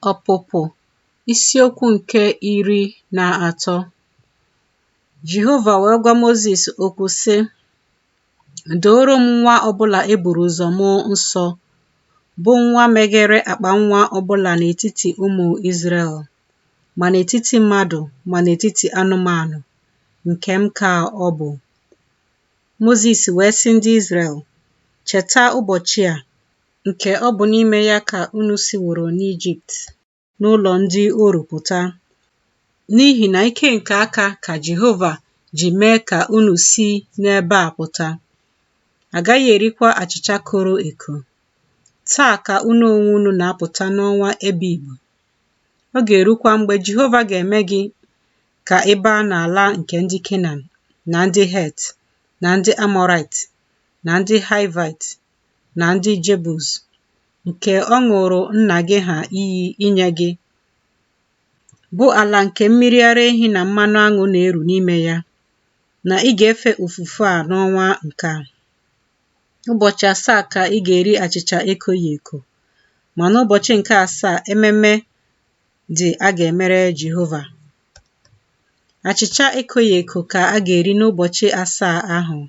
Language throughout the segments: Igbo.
Ọpụpụ isiokwu nke 13. Jehova wee gwa Mozis okwu sị, Dooro m nwa ọ bụla e buru ụzọ mụọ nsọ, bụ nwa meghere akpa nwa ọ bụla n'etiti ụmụ Izrel, ma n'etiti mmadụ ma n'etiti anụmanụ, nke m ka ọ bụ. Mozis wee sị ndị Izrel, Cheta ụbọchị a, nke ọ bụ n'ime ya ka unu siworo n'Ijipt, n'ụlọ ndị oru pụta, n'ihi na ike nke aka ka Jehova ji mee ka unu si n'ebe a pụta. A gaghị erikwa achịcha koro eko. Taa ka unu onwe unu na-apụta n'ọnwa Ebib. Ọ ga-erukwa mgbe Jehova ga-eme gị ka ị baa n'ala nke ndị Kenan na ndị Het na ndị Amọraịt na ndị Haịvaịt na ndị Jebus, nke ọ ṅụụrụ nna gị ha iyi inye gị, bụ ala nke mmiri ara ehi na mmanụ aṅụ na-eru n'ime ya, na ị ga-efe ofufe a n'ọnwa nke a. Ụbọchị asaa ka ị ga-eri achịcha ekoghị eko, ma n'ụbọchị nke asaa ememe dị a ga-emere Jehova. Achịcha ekoghị eko ka a ga-eri n'ụbọchị asaa ahụ.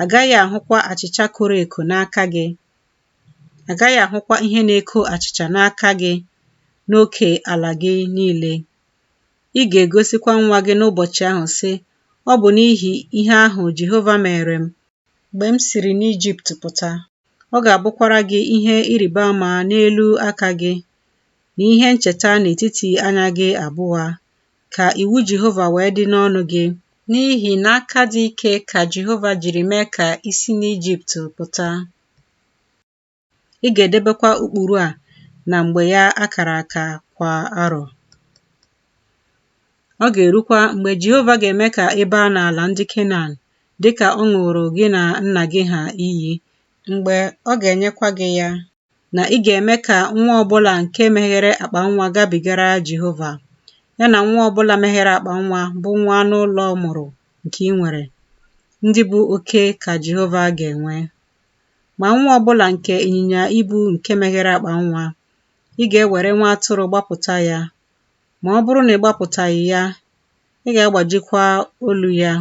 A gaghị ahụkwa achịcha koro eko n'aka gị, a gaghị ahụkwa ihe na-eko achịcha n'aka gị n'oke ala gị niile. Ị ga-egosikwa nwa gị n'ụbọchị ahụ, sị, Ọ bụ n'ihi ihe ahụ Jehova meere m mgbe m siri n'Ijipt pụta. Ọ ga-abụkwara gị ihe ịrịba ama n'elu aka gị na ihe ncheta n'etiti anya gị abụọ, ka iwu Jehova wee dị n'ọnụ gị, n'ihi na aka dị ike ka Jehova jiri mee ka i si n'Ijipt pụta. Ị ga-edebekwa ụkpụrụ a na mgbe ya a kara aka kwa arọ. Ọ ga-erukwa mgbe Jehova ga-eme ka ị baa n'ala ndị Kenan, dị ka ọ ṅụụrụ gị na nna gị ha iyi, mgbe ọ ga-enyekwa gị ya, na ị ga-eme ka nwa ọ bụla nke meghere akpa nwa gabigara Jehova, ya na nwa ọ bụla meghere akpa nwa bụ nwa anụ ụlọ mụrụ nke i nwere, ndị bụ oke ka Jehova ga-enwe. Ma nwa ọ bụla nke ịnyịnya ibu nke meghere akpa nwa, ị ga-ewere nwa atụrụ gbapụta ya, ma ọ bụrụ na ị gbapụtaghị ya, ị ga-agbajikwa olu ya.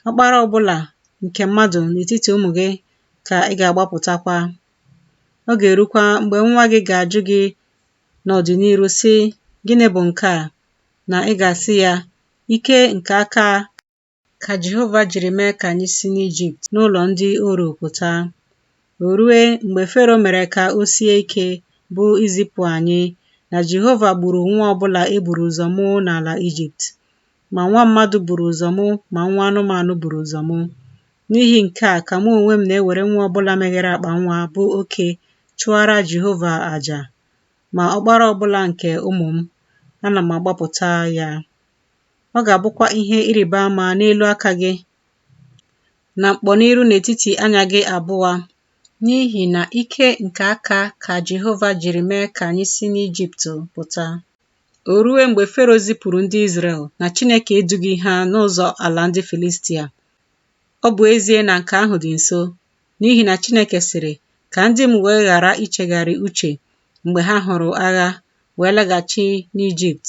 Ọkpara ọ bụla nke mmadụ n'etiti ụmụ gị ka ị ga-agbapụtakwa. Ọ ga-erukwa mgbe nwa gị ga-ajụ gị n'ọdịnihu, sị, Gịnị bụ nke a? Na ị ga-asị ya, Ike nke aka ka Jehova jiri mee ka anyị si n'Ijipt n'ụlọ ndị oru pụta. O rue, mgbe Fero mere ka o sie ike, bụ izipụ anyị, na Jehova gburu nwa ọ bụla e buru ụzọ mụ n'ala Ijipt, ma nwa mmadụ buru ụzọ mụ ma nwa anụmanụ buru ụzọ mụ. N'ihi nke a ka mụ onwe m na-ewere nwa ọ bụla meghere akpa nwa bụ oke chụara Jehova aja, ma ọkpara ọ bụla nke ụmụ m, ana m agbapụta ya. Ọ ga-abụkwa ihe ịrịba ama n'elu aka gị na mkpọniru n'etiti anya gị abụọ, n'ihi na ike nke aka ka Jehova jiri mee ka anyị si n'Ijipt pụta. O rue mgbe Fero zipụrụ ndị Izrel na Chineke edughị ha n'ụzọ ala ndị Filistia. Ọ bụ ezie na nke ahụ dị nso, n'ihi na Chineke sịrị, Ka ndị m wee ghara ichegharị uche mgbe ha hụrụ agha, wee laghachi n'Ijipt.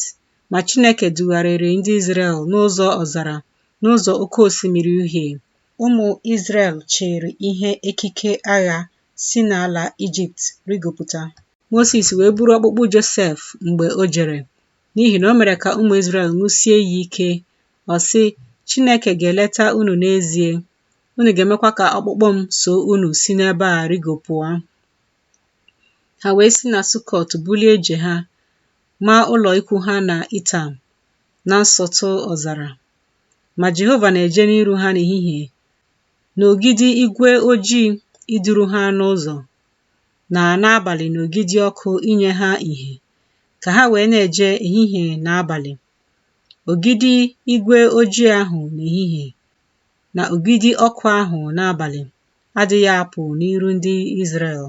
Ma Chineke dugharịrị ndị Izrel n'ụzọ ọzara, n'ụzọ Oke Osimiri Uhie. Ụmụ Izrel chịịrị ihe ekike agha si n'ala Ijipt rigopụta. Mosis wee buru ọkpụkpụ Josef mgbe o jere, n'ihi na o mere ka ụmụ Izrel ṅụsie iyi ike. Ọ sị, Chineke ga-eleta unu n'ezie, unu ga-emekwa ka ọkpụkpụ m so unu si n'ebe a rigopụa. Ha wee si na Sukọt bulie ije ha, maa ụlọ ikwu ha na Itam, na nsọtụ ọzara. Ma Jehova na-eje n'iru ha n'ehihie n'ogidi igwe ojii iduru ha n'ụzọ, na n'abalị n'ogidi ọkụ inye ha ìhè, ka ha wee na-eje ehihie na abalị. Ogidi igwe ojii ahụ n'ehihie na ogidi ọkụ ahụ n'abalị adịghị apụ n'iru ndị Izrel.